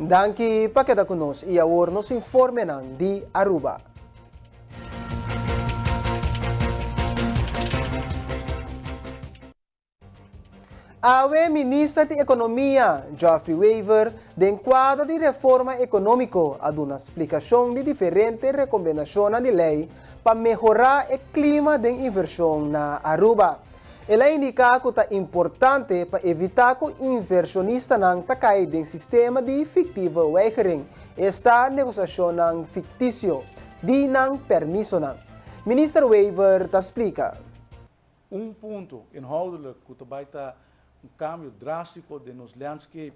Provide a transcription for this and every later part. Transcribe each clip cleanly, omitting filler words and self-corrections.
Danki pa keda ku nos i awor nos informenan di Aruba. Awe Minister di Ekonomia, Geoffrey Wever, den kuadro di reforma ekonómiko a duna splikashon di diferente rekomendashonnan di lei pa mehorá e klima den invershon na Aruba. El a indiká ku ta importante pa evitá ku invershonistanan ta kai den sistema di fictieve weigering, esta negosiashonnan fiktisio di nan permisonan. Minister Wever ta splika. Un punto inhoudelijk ku ta bai ta un kambio drástiko den nos landscape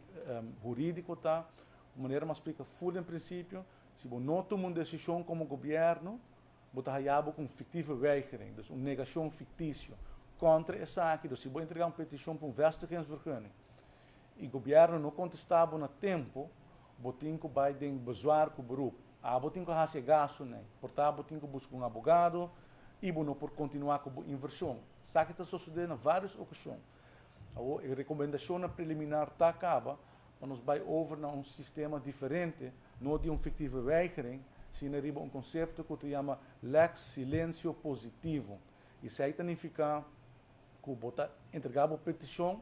hurídiko ta, ku manera mi a splika ful den prinsipio, si bo no tuma un desishon komo gobièrnu, Bo ta haya bo ku un fictieve weigering, dus un negashon ficticio, kontra esaki. Dus si bo entrega un petishon pa un vestigingsvergunning i gobièrnu no kontestá bo na tempu, bo tin ku bai den bezwaar ku beroep. Abo tin ku hasi e gastunan, por ta bo tin ku buska un abogado i bo no por kontinuá ku bo invershon. Esaki ta sosodé na vários okashon. Awor e rekomendashonnan preliminar ta kaba pa nos bai over na un sistema diferente, no di un fictieve weigering, sino riba un concepto cu ta yama lex silencio positivo. Esey ta nifica cu bo ta entrega bo peticion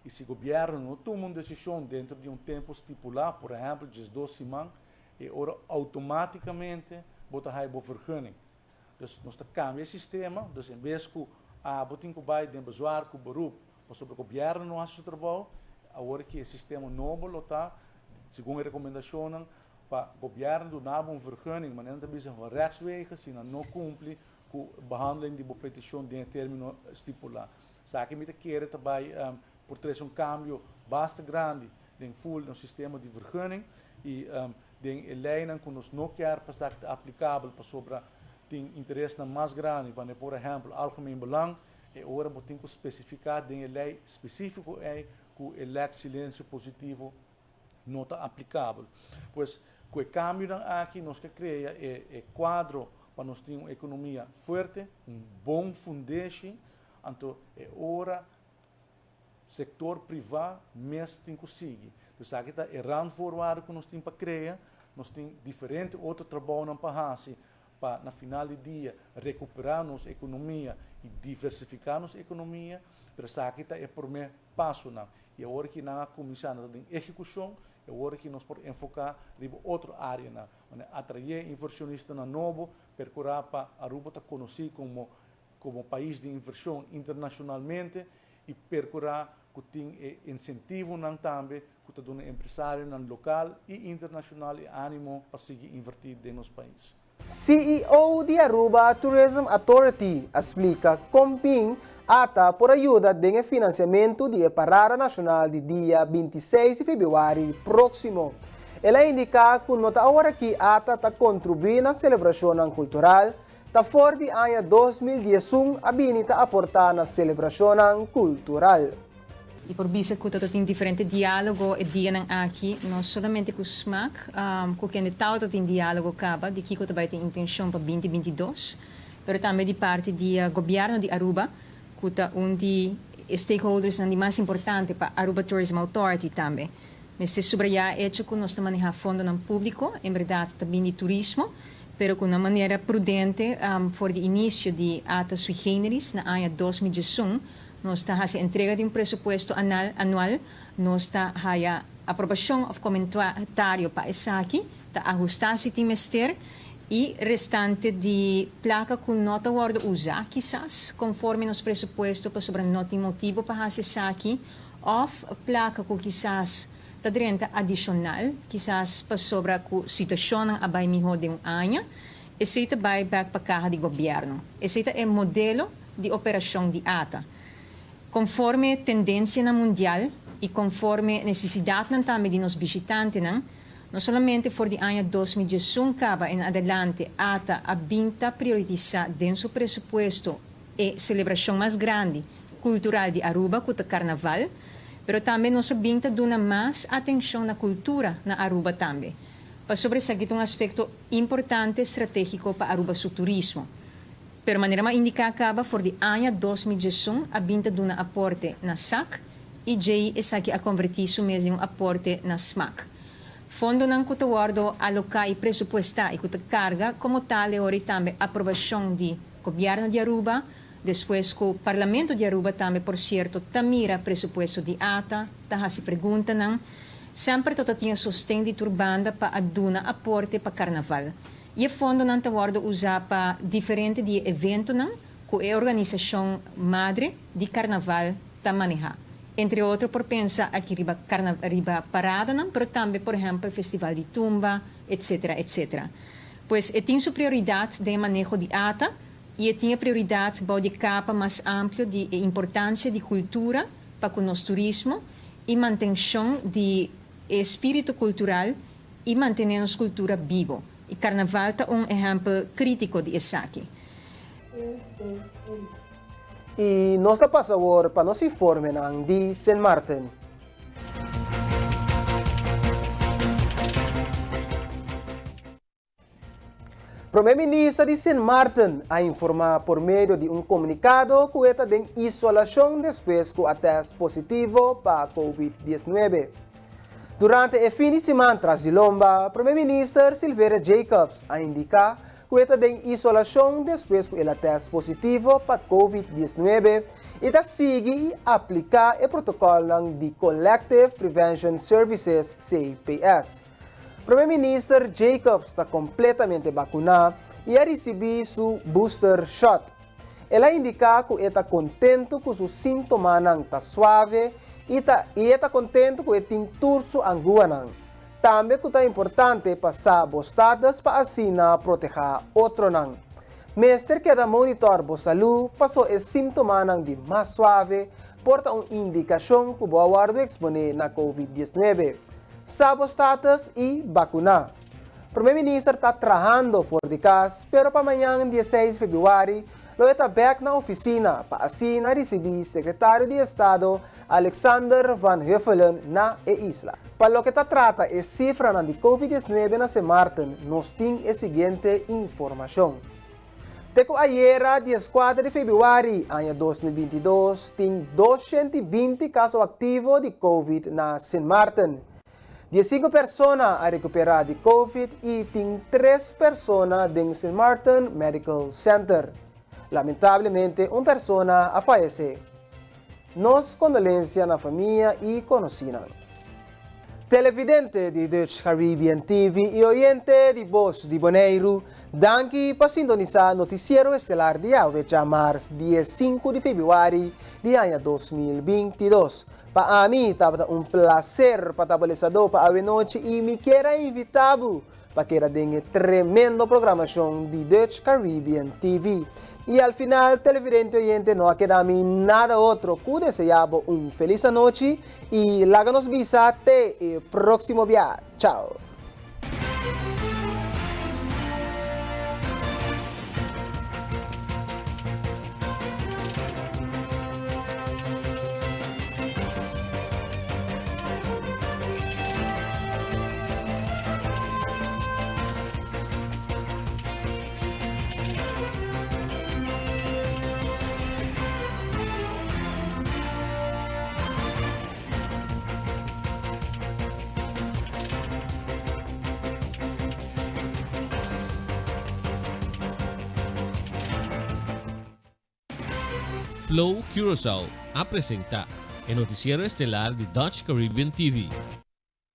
y si gobierno no tuma un decision dentro di un tempo stipula, por ehempel 12 siman, e ora automaticamente bo ta haya bo vergunning. Dus nos ta cambia e sistema, dus en bes cu abo tin cu bay den bezwaar cu beroep pasobra gobierno no haci su trabou, awor ki e sistema nobo lo ta, segun e recomendacionnan, pa gobierno duna bo un vergunning, manera nan ta bisa van rechtswege, si nan no cumpli cu behandeling di bo peticion den e termino stipula. Esaki mi ta kere ta bay por trece un cambio basta grandi den full nos sistema di vergunning y den e leynan cu nos no kier pa esaki ta aplicabel pasobra tin interesnan mas grandi, manera por ehempel algemeen belang, E ora bo tin ku spesifiká den e lei spesífiko ei ku e lex silencio positivo no ta aplikabel. Pues, ku e kambionan aki nos ke krea e e kuadro pa nos tin un ekonomia fuerte, un bon fundeshi, anto e ora sektor privá mes tin ku sigui. Dus aki ta e randvoorwaarden ku nos tin pa krea, nos tin diferente otro trabounan pa hasi pa na final di dia recuperá nos economia y diversificá nos economia, pero esaki ta e promé pasonan y awor ki nan a cuminsá nan ta den ehecucion y awor ki nos por enfocá riba otro areanan, manera atraé inversionistanan nobo, percurá pa Aruba ta conocí como como pais di inversion internacionalmente y percurá cu tin e incentivonan tambe cu ta duna empresarionan local y internacional e animo pa sigui inverti den nos pais. CEO di Aruba Tourism Authority a splica con bin ata por a yuda den e financiamento di e Parada Nacional di dia 26 di februari proximo. El a indica cu no ta aworaki ata ta contribui na celebracionnan cultural, Ta for di aña 2011 a bini ta aportá na selebrashonnan kultural. I por bisa ku ta tin diferente diálogo e dianan aki, no solamente ku smak, ku kende tabata tin diálogo kaba di kiko ta bai tin intenshon pa 2022, pero tambe di parti di gobièrnu di Aruba, ku ta un di e stakeholdersnan di mas importante pa Aruba Tourism Authority tambe. Mester subrayá e echo ku nos ta manehá fondonan públiko, en bèrdat ta bini di turismo, pero ku na manera prudente for di inisio di ata sui generis na aña 2011 nos ta hasi entrega di un presupuesto anal anual, nos ta haya aprobashon òf komentario pa esaki, ta ahustá si tin mester i restante di plaka ku no ta wòrdu usá kisas konforme nos presupuesto pasobra no tin motibu pa hasi esaki òf plaka ku kisas ta drenta adishonal, kisas pasobra ku situashonnan a bai mihó den un aña, esei ta bai bèk pa kaha di gobièrnu. Esei ta e modelo di operashon di ata. Konforme tendensianan mundial i konforme nesesidatnan tambe di nos bishitantenan, no solamente for di aña 2011 kaba en adelante ata a bin ta prioritisá den su presupuesto e selebrashon mas grandi kultural di Aruba ku ta Karnaval, pero tambe nos a bin ta duna mas atenshon na kultura na Aruba tambe, pasobra esaki ta un aspekto importante stratégiko pa Aruba su turismo. Pero manera mi a indiká kaba for di aña 2011 a bin ta duna aporte na sak i djei esaki a konvertí su mes den un aporte na smak. Fondonan ku ta wòrdu aloká i presupuestá i ku ta karga komo tal e ora i tambe aprobashon di Gobièrnu di Aruba, despues ku Parlamento di Aruba tambe por sierto ta mira presupuesto di ata, ta hasi preguntanan. Semper ta ta tin e sosten di tur banda pa a duna aporte pa Karnaval. I e fondonan ta wòrdu usá pa diferente di e eventonan ku e organisashon madre di Karnaval ta manehá. Entre otro por pensa aki riba riba paradanan pero tambe por ehèmpel festival di tumba etcetera etcetera. Pues e tin su prioridat den e maneho di ata i e tin e prioridat bou di e kapa mas amplio di e importansia di kultura pa ku nos turismo i mantenshon di e espíritu kultural i mantené nos kultura bibo. I karnaval ta un ehèmpel krítiko di esaki. I nos ta pasa awor pa nos informenan di Sint Maarten. Prome Minister di Sint Maarten a informa por medio di un comunicado cu e ta den isolacion despues cu a test positivo pa Covid 19. Durante e fin di siman tras di lomba, Prome Minister Silveria Jacobs a indica cu e ta den isolacion despues cu el a test positivo pa Covid 19 y ta sigui y aplica e protocolnan di Collective Prevention Services, CPS. Prome Minister Jacobs ta completamente bacuna y a ricibi su booster shot. El a indica cu e ta contento cu su sintomanan ta suave y ta y e ta contento cu e tin tur su anguanan. Tambe cu ta importante pa sa bo status pa asina proteha otronan. Mester keda monitor bo salu paso e sintomanan di mas suave por ta un indicacion cu bo a wordo expone na Covid 19. Sa bo status y bacuna. Prome Minister ta trahando for di cas pero pa mañan 16 februari lo e ta bek na oficina pa asina ricibi Secretario di Estado Alexander van Huffelen na e isla. Pa loke ta trata e cifranan di Covid 19 na Sint Maarten nos tin e siguiente informacion. Te cu ayera 14 di februari aña 2022 tin 220 caso activo di Covid na Sint Maarten. 15 persona a recupera di Covid y tin 3 persona den Sint Maarten Medical Center. Lamentablemente un persona a fayece. Nos kondolensia na famia i konosínan. Televidente di Dutch Caribbean TV i oyente di Bos di Boneiru, danki pa sintonisá Notisiero Estelar di awe djamars 15 di febrüari di aña 2022. Pa ami tabata un plaser pa ta bo lesadó pa awe nochi i mi kier a invitá bo pa keda den e tremendo programashon di Dutch Caribbean TV. I al final, televidente oyente, no a keda mi nada otro ku deseá bo un felis anochi i laga nos bisa te e próksimo bia. Chao! Flow Curaçao a presenta e noticiero estelar di Dutch Caribbean TV.